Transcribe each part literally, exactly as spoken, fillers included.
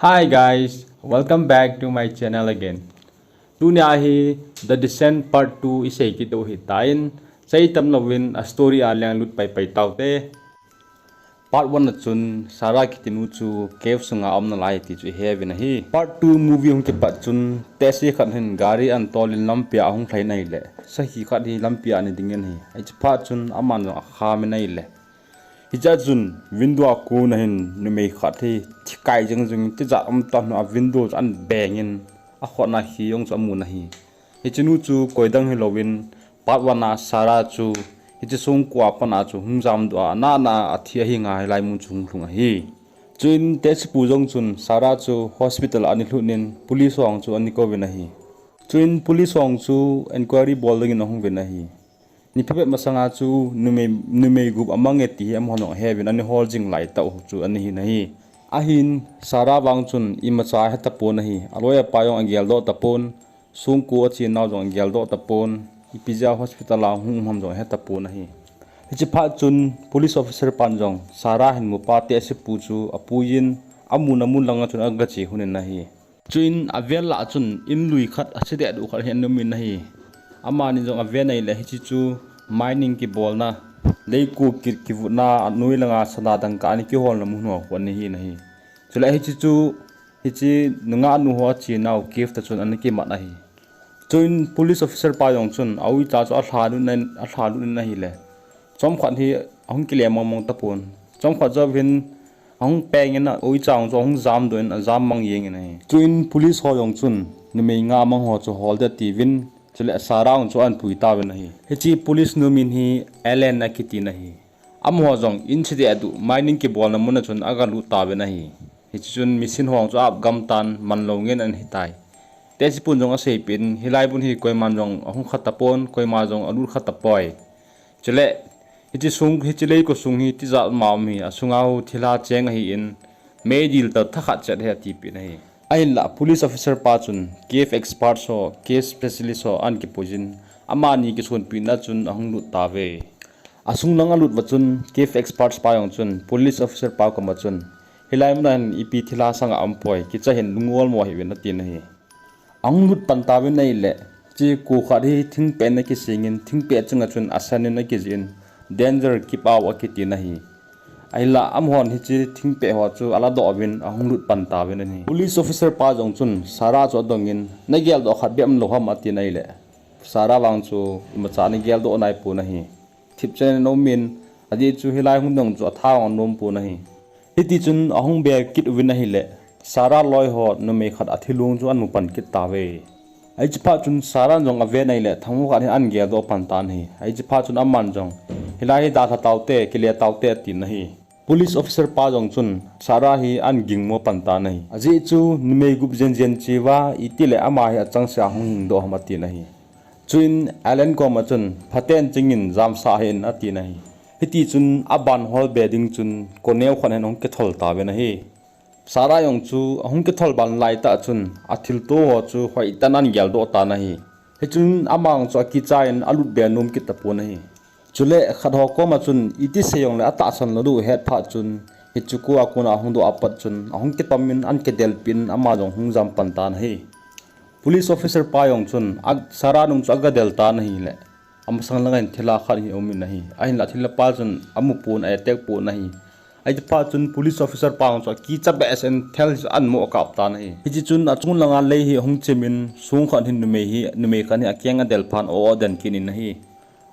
Hi guys, welcome back to my channel again. Tunia hi The Descent Part two isei kit u hitan, sei tam louvin a story a lenglut paipai taute. Part one a chun Sarah kitinu chu cave sunga aum nalai ti chu ihe uvin ahi. Part two movie hung kipat chun taxi khat hin gari ahin tolin lampia ahung lhai in ahile, sakhi khat hi lampia ana dingin ahi. Hiche phat chun aman jong akhamin ahile, hichea chun window a kon a hin numei khat hi thi kai jing jing, tijat umtah in a window chu ahin bengin akhut a khi jong chu amun ahi. Hichenu chu koidang hilouvin, part one a Sarah chu hiche songko a pat a chu hung jamdoh a, nana a thi ahi ngai lai mun chu hung lhung ahi. Chuin taxi pu jong chun Sarah chu hospital a ana lhut in police ho chu ana kouvin ahi. Chuin police ho chu enquiry bol dingin ahung uvin ahi. Ni phabep masanga chu numei, numei gup amang e ti hi amahon ahe uvin, ana hol jing lai tah u chu ana hin ahi. Ahin Sarah vang chun imacha ahe tapon ahi. A lawyer pa jong agel doh tapon, songko a chennau jong agel doh tapon, ipi jeh a hospital a hung um ham jong ahe tapon ahi. Hiche phat chun police officer pan jong Sarah hin mupa taxi pu chu apuiyin, amun amun langa chun agache lhon in ahi. Chuin avel lah a chun in lui khat, ase dehduh khat hi ana um in ahi. Amani jong aven ahile hiche chu mining kibolna, leiko ki, kivutna, anoi langa sana dangka ana kiholna mun ho khu ana hin ahi. Chule hiche chu, hiche nungah nu ho achennau cave tah chun ana kimat ahi. Chuin police officer pa jong chun a uicha chu alha lut in, alha lut in ahile, chomkhat hi ahung kile mong mong tapon. Chomkhat jouvin ahung pengin a uicha jong chu ahung jamdoh in ajam mang jengin ahi. Chuin police ho jong chun numei nga mang ho chu hol ding atiuvin, chule Sarah jong chu ahin pui tauvin ahi. Hiche police nu min hi Ellen akitin ahi. Amaho jong in se dehduh mining kibolna mun a chun agalut tauvin ahi. Hiche chun machine ho jong chu apgam tan, manlou ngen ana hitai. Taxi pun jong aseipeh in, hilai mun hi koiman jong ahung kha tapon, koima jong alut kha tapoi. Chule hiche song, hiche leiko sung hi tijat ma um hi, asunga hi thilha cheng ahin, meidil tah thakhat chet ahi atipeh in ahi. Ahinlah police officer pa chun cave experts ho, cave specialist ho ahin kipuiyin, amani kisonpehna chun ahung lut tauve. Asung lang alut uva chun cave experts pa jong chun police officer pa koma chun, hilai muna hin ipi thilha sanga aumpoi, kicha hih in, lung olmo hih uvin atin ahi. Ahung lut pan tauvin ahile, hiche ko khat hi thingpeh in akisengin, thingpeh chunga chun asan in akijih in, danger, keep out akitin ahi. Ahinlah amahon hiche thingpeh ho chu aladoh uvin ahung lut pan tauvin ahi. Police officer pa jong chun Sarah chu adongin, nageldoh khat bep umlou ham atin ahile, Sarah vang chu imacha ana geldoh naipon ahi. Thipchen in aumin, ajeh chu hilai hung dong chu atha jong anom pon ahi. Hitichun ahung be kit uvin ahile, Sarah loi ho numei khat athilong chu ahin mu pan kit tauve. Hiche phat chun Sarah jong aven ahile, thangho khat hi ahin geldoh pan tan ahi. Hiche phat chun aman jong, hilai hi dalha taute, kile taute atin ahi. Police officer pa jong chun Sarah hi ahin gingmo pan tan ahi. Ajeh chu numei gup jen jen cheuva, itile ama hi achangseh a hung hingdoh ham atin ahi. Chuin Ellen koma chun, phaten chingin jamsah hih in atin ahi. Hitichun aban hol be ding chun koneo khat hin ahung kithol tauvin ahi. Sarah jong chu ahung kithol ban laitah chun athilto ho chu hoitah in ahin geldoh tan ahi. Hichun ama jong chu akicha in alut be nom kit tapon ahi. Chule khat ho koma chun iti sei jongle atahsan lou diu ahet phat chun, hiche ko a kona ahung doh apat chun ahung kitomin ahin kidelpin ama jong hung jam pan tan ahi. Police officer pa jong chun a, Sarah nung chu agadel tan ahile, amasang langa hin thilha khat hi aumin ahi. Ahinlah thilha pa chun amupon, a-attack pon ahi. Hiche phat chun police officer pa jong chu akicha behseh in thal chu ahin mo akap tan ahi. Hiche chun achung langa lei hi ahung chimin song khat hin numei hi, numei khat hi akeng adel phan o o den kit in ahi.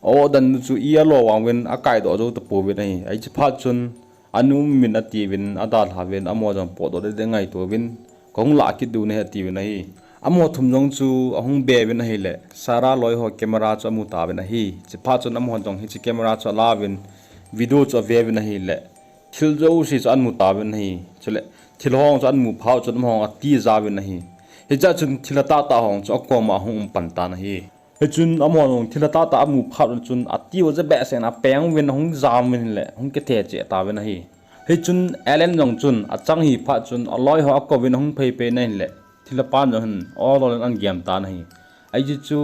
O o den nu chu i alo vang uvin akaidoh jou tapouvin ahi. Hiche phat chun anu min atiuvin adalha uvin amaho jong potdoh ding ding ngaito uvin, kahung lah kit diu nahi atiuvin ahi. Amaho thum jong chu ahung be uvin ahile, Sarah loi ho camera chu amu tauvin ahi. Hiche phat chun amaho jong hiche camera chu ala uvin, video chu ave uvin ahile, thil jouse chu ahin mu tauvin ahi. Chule thil ho chu ahin mu phat chun amaho ati jauvin ahi. Hichea chun thilha tahtah ho chu akoma ahung um pan tan ahi. Hichun amaho jong thilha tahtah amu phat chun ati uva behseh in apeng uvin ahung jam uvin ahile, ahung kithe cheh tauvin ahi. Hichun Ellen jong chun achang hi phat chun aloi ho akouvin ahung phei phei in ahile, thilha pan jong hin olol in ahin gem tan ahi. Hiche chu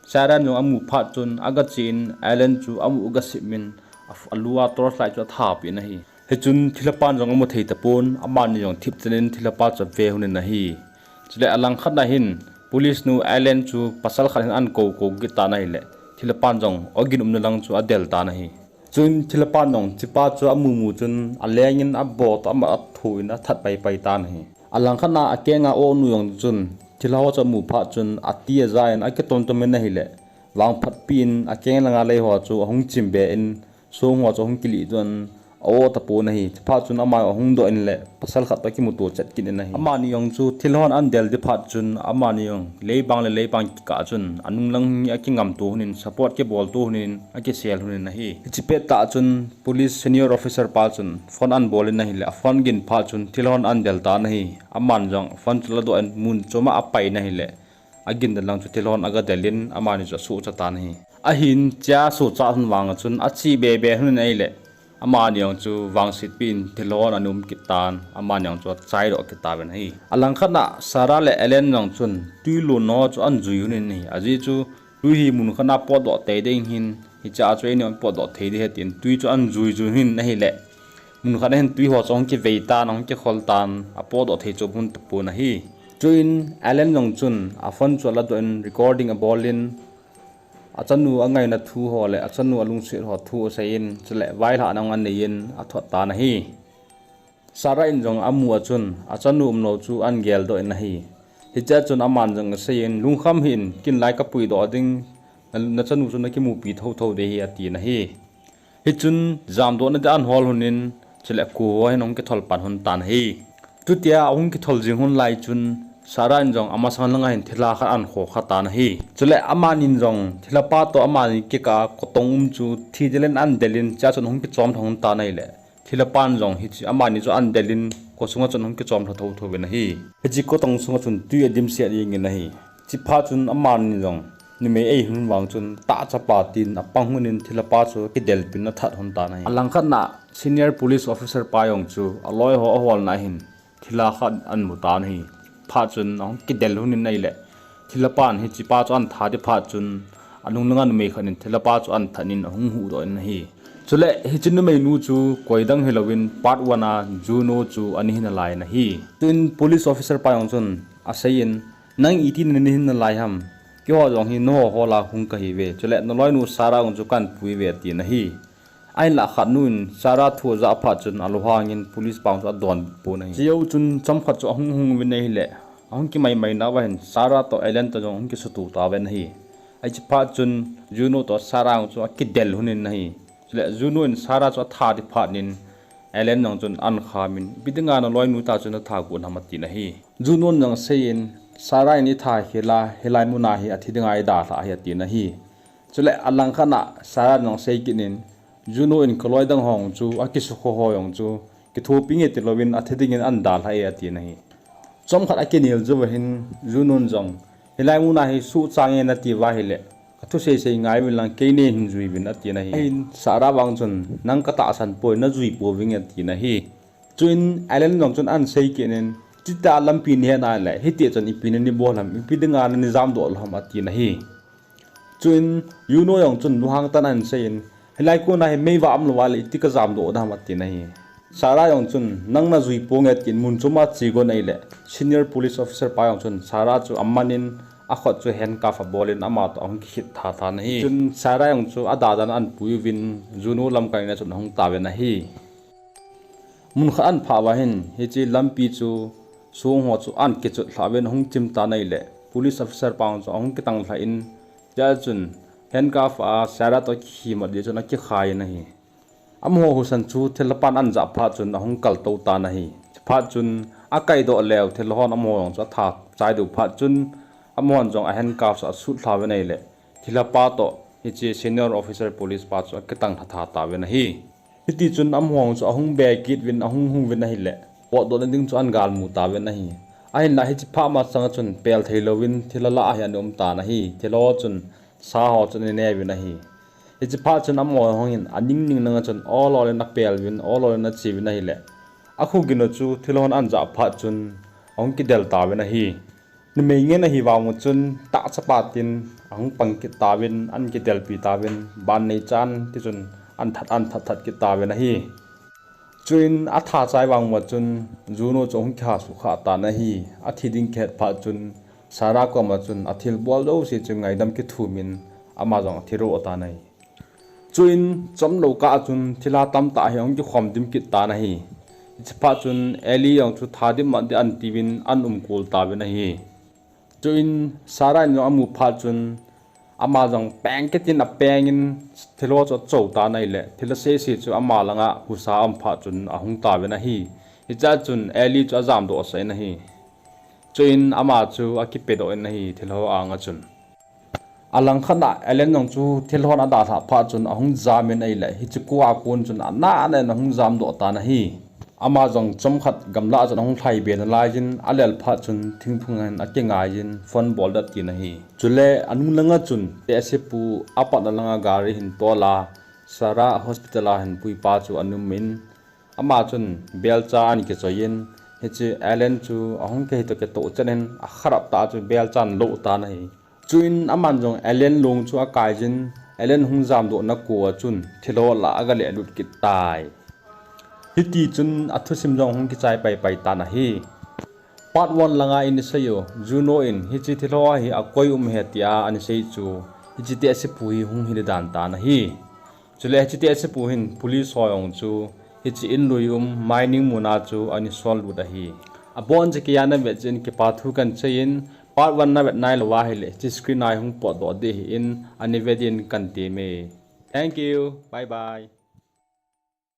Sarah jong amu phat chun agache in Ellen chu amu agasip in, a, alu a torchlight chu athapeh in ahi. Hichun thilhapan jong amu thei tapon, amani jong thipchen in thilhapa chu ave lhonin ahi. Chule alangkhat na hin, police nu Ellen chu pasal khat hin ahin kou kou kit tan ahile, thilhapan jong ogin umna lang chu adel tan ahi. Chun thilhapan jong hichepa chu amu mu chun alengin abo toh amat a athu in athat pai pai tan ahi. Alangkhat na akenga o nu jong chun thilha ho chu amu phat chun ati aja in akitom tom in ahile, vangphat pi in akeng langa lei ho chu ahung chim be in, song ho chu ahung kilih doh in, a-o tapon ahi. Chuphat chun ama ahung doh in le pasal khat toh akimuto chet kit in ahi. Amani jong chu thilha hon ahin del di phat chun amani jong leibang le leibang kikah chun anung lang hi akingam to lhonin, support kibol to lhonin, akisel lhonin ahi. Hiche pettah chun police senior officer pa chun phone ahin bol in ahile, aphone gin phat chun thilha hon ahin del tan ahi. Aman jong phone chu ladoh in mun chom a apai in ahile, agin dan lang chu thilha hon aga del in amani chu asohcha tan ahi. Ahin hichea sohcha lhon vang chun ache be be lhonin ahile, amani jong chu vangset pi in thilha hon ahin um kit tan, amani jong chu achaidoh kit tauvin ahi. Alangkhat na Sarah le Ellen jong chun twi lonna ho chu ahin jui lhonin ahi. Ajeh chu twi hi mun khat a potdoh tei ding ahin, hichea chu eini jong potdoh thei ding ahi tin twi chu ahin jui jui lhonin ahile, mun khat a hin twi ho chu ahung kivei tan, ahung kikhol tan, apotdoh thei chu aum tapon ahi. Chuin Ellen jong chun aphone chu aladoh in recording abol in, achanu angaina thu ho le achanu alungset ho thu asei in, chule vailhahna jong anei in athot tan ahi. Sarah in jong amu a chun achanu umlou chu ahin geldoh in ahi. Hichea chun aman jong asei in, lungkham hih in, ken lai kapuidoh ding, na, nachanu chu nakimupi thotho ding ahi atin ahi. Hichun jamdohna dia ahin hol lhonin, chule kho ho hin ahung kithol pan lhon tan ahi. Chutia ahung kithol jing lhon lai chun Sarah in jong amasang langa hin thilha khat ahin khokha tan ahi. Chule amanin jong thilhapa toh amani kikah a kotong um chu thidel in ahin del in, hichea chun ahung kichom lha lhon tan ahile, thilhapan jong hiche amani chu ahin del in khosunga chun ahung kichom lha thotho uvin ahi. Hiche kotong sunga chun twi adimset jeng in ahi. Hiche phat chun amani jong numei ahi lhon vang chun tahchapa tin apang lhonin thilhapa chu akidelpin athat lhon tan ahi. Alangkhat na senior police officer pa jong chu aloi ho aholna a hin thilha khat ahin mu tan ahi. Phat chun ahung kidel lhonin ahile, thilhapan hichepa chu ahin that di phat chun anung langa numei khat in thilhapa chu ahin that in ahung huhdoh in ahi. Chule hiche numeinu chu koidang hilouvin part one a Juno chu ana hi nalai in ahi. Chuin police officer pa jong chun asei in, nang iti nana hi nalai ham? Keiho jong hi naho hol a hung kahiuve. Chule naloinu Sarah jong chu kahin pui uve atin ahi. Ahinlah khatnu in Sarah thu ajah phat chun alunghangin police pa jong chu adonbut pon ahi. Chujou chun chomkhat chu ahung hung uvin ahile, ahung kimaimai nauva hin Sarah toh Ellen toh jong ahung kisuto tauvin ahi. Hiche phat chun Juno toh Sarah jong chu akidel lhonin ahi. Chule Juno in Sarah chu atha di phat in Ellen jong chun ahin khamin, ipi dinga naloinu tah chu natha got ham atin ahi. Juno in jong asei in, Sarah in eitha khel a hilai muna hi athi dinga eidalhah ahi atin ahi. Chule alangkhat na Sarah in jong asei kit in, Juno in kaloi dang ho jong chu akisukha ho jong chu kithopi nge tilouvin athi dingin ahin dalhah e atin ahi. Chomkhat akinel jouva hin Juno in jong, hilai muna hi suhcha nge natiuva ahile, kathusei sei ngaiuvin lang kei neihin juiuvin atin ahi. Ahin Sarah vang chun, nang katahsan poi, najui pouvinge atin ahi. Chuin Ellen jong chun ahin sei kit in, chutia lampi nahet nale hitia chun ipi nana bol ham, ipi dinga nana jamdoh lou ham atin ahi. Chuin Juno jong chun lunghang tah in ahin sei in, hilai kona hi meivah umlouva le iti kajamdoh ding ham atin ahi. Sarah jong chun, nang najui ponge tin mun choma ache gon ahile, senior police officer pa jong chun Sarah chu amanin akhut chu handcuff abol in ama toh ahung kikhit tha tan ahi. Chun Sarah jong chu adadan ahin pui uvin Juno lamkai na chun ahung tauvin ahi. Mun khat ahin phah uva hin hiche lampi chu song ho chu ahin kichot lhah uvin ahung chim tan ahile, police officer pa jong chu ahung kitang lhah in, hichea chun handcuff a Sarah toh akikhimat jeh chun akikhai in ahi. Amaho husa chu thilhapan ahin jah phat chun ahung kaltou tan ahi. Chuphat chun akaidoh leu thilha hon amaho jong chu atha chai diu phat chun amahon jong a handcuff chu asut lha uvin ahile, thilhapa toh hiche senior officer police pa chu akitang lha tha tauvin ahi. Hitichun amaho jong chu ahung be kit uvin ahung hung uvin ahile, potdohna ding chu ahin galmu tauvin ahi. Ahinlah hiche phat masanga chun pel theilouvin thilha lah a hi ana um tan ahi. Thilha ho chun sa ho chu ana ne uvin ahi. Hiche phat chun amaho jong hin aning ning langa chun ol ol in apel uvin, ol ol in ache uvin ahile, akho gin u chu thilha hon ahin jah phat chun ahung kidel tauvin ahi. Numei ngen ahi vang u chun tahchapa tin ahung pang kit tauvin, ahin kidelpi tauvin, ban neichan tichun ahin that, ahin that that kit tauvin ahi. Chuin atha chai vang uva chun Juno chu ahung kihasuh kha tan ahi. Athi ding kihet phat chun Sarah koma chun athilbol jouse chu ngaidam kithumin ama jong athi ro tan ahi. Chuin chomlou kah a chun thilha tamtah hi ahung kikhom dim kit tan ahi. Hiche phat chun Ellie jong chu tha dim mat ding ahi tiuvin aum kul tauvin ahi. Chuin Sarah in jong amu phat chun ama jong peng kit in apeng in thilha chu acho tan ahile, thilha sese chu ama langa husa aum phat chun ahung tauvin ahi. Hichea chun Ellie chu ajamdoh sah in ahi. Chuin ama chu akipedoh in ahi thilha anga chun. Alangkhat a Ellen jong chu thilha adalhah phat chun ahung jam in ahile, hiche kua kon chun ana ana in ahung jamdoh tan ahi. Ama jong chomkhat gamlah a chun ahung lhai be nalaiyin alel phat chun thingphung a hin akingaiyin phone bol dat tin ahi. Chule anung langa chun tehsepu apatna langa gari hin tol a Sarah hospital a hin puipa chu ana um in, ama chun belcha ana kichoi in, hiche Ellen chu ahung kihei toh kitoh chan in akharap tah chu belcha ana lo tan ahi. Chuin aman jong Ellen long chu akaiyin, Ellen hung jamdohna kua chun thilha lah a aga lehlut kit tai. Hiti chun athusim jong hung kichai paipai tan ahi. Part one langa ina sei u, Juno in hiche thilha hi akoi um ahi tia ana sei chu, hiche tehsepu hi hung hi dan tan ahi. Chule hiche tehsepu hin police ho jong chu hiche in lui um mining muna chu ana sollut ahi. Aboncha keiya navet jeh in kipa thu kahin seiyin, part one navet nailou ahile hiche screen a hung potdoh ding ahin, ana vet din kahin temme. Thank you. Bye bye.